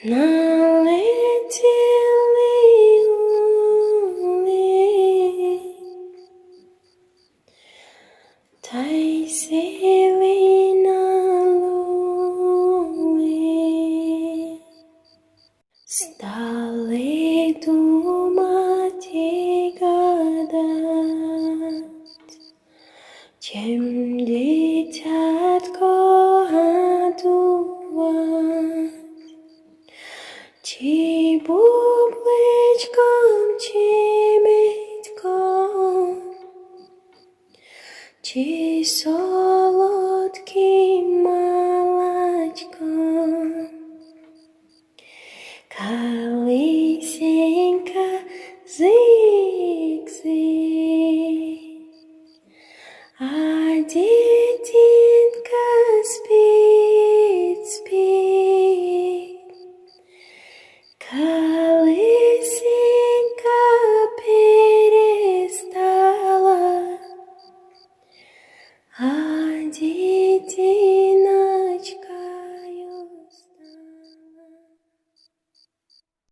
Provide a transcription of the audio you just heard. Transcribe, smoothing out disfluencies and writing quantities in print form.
Налетели ули, та й сіли на лули. Стали думать и гадать, чем дитятко годувать, чи бубличком, чи медком, чи солодкою